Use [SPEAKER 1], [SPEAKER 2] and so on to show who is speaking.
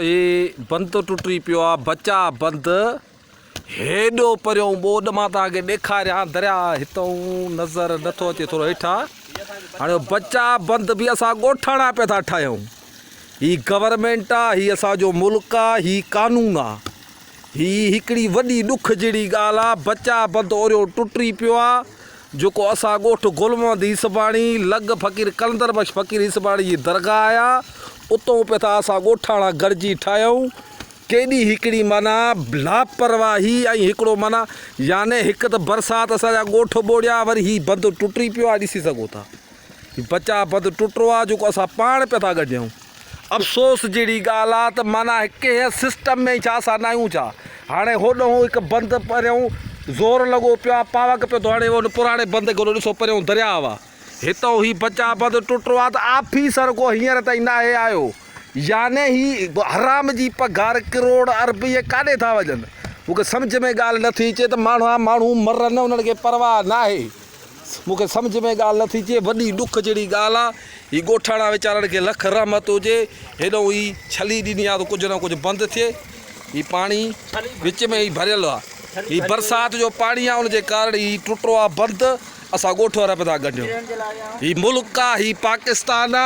[SPEAKER 1] هي بند ٽٽي پيو آ بچا بند هيڏو پريون ٻوڏ مان توهان کي ڏيکاريان درياء هتئون نظر نٿو اچي ٿورو هيٺ آ هاڻي بچا بند به اسان ڳوٺاڻا پيا ٿا ٺاهيون هي گورنمينٽ آ هي اسان جو ملڪ آ هي قانون آ هي هڪڙي وڏي ڏک جهڙي ڳالهه آ بچا بند اوريو ٽٽي پيو آ جيڪو اسان ڳوٺ گل محمد عيسباڻي لڳ فقير قلندر بخش فقير عيسباڻي جي درگاهه آ اتئون پيا ٿا اسان ڳوٺاڻا گڏجي ٺاهيون ڪيڏي هڪڙي معنيٰ لاپرواهي ۽ هڪڙو معنيٰ يعني هڪ ته برسات اسان جا ڳوٺ ٻوڙيا وري هي بند ٽٽي پيو آ ڏسي سگهو ٿا هي بچاء بند ٽٽو آ جيڪو اسان پاڻ پيا ٿا ڳنڍيون افسوس جهڙي ڳالهه آ ته معنيٰ ڪنهن سسٽم ۾ ڇا اسان ناهيون ڇا هاڻي هوڏهون هڪ بند پريون زور لڳو پيو آ پاوڪ پيو ٿو هڻي ان پراڻي بند کي ڏسو پريون درياء آ هتئون هي بچاء بند ٽٽو آ ته آفيسر ڪو هينئر تائين ناهي آيو يعني هي حرام جي پگهار ڪروڙ ارب اهي ڪاڏي ٿا وڃن مون کي سمجهه ۾ ڳالهه نٿي اچي ته ماڻهو ماڻهو مرن انهن کي پرواهه ناهي. مون کي سمجهه ۾ ڳالهه نٿي اچي، وڏي ڏک جهڙي ڳالهه آ، هي ڳوٺاڻا ويچارن کي لک رحمت هجي، هيڏئون هي ڇلي ڏني آ ته ڪجهه نه ڪجهه بند ٿئي، هي پاڻي وچ ۾ ئي ڀريل آ، هي برسات جو پاڻي آ ان جي ڪارڻ هي ٽٽو آ بند، اسان ڳوٺ وارا پيا ٿا ڳنڍيون، هي ملڪ آ، هي پاڪستان آ.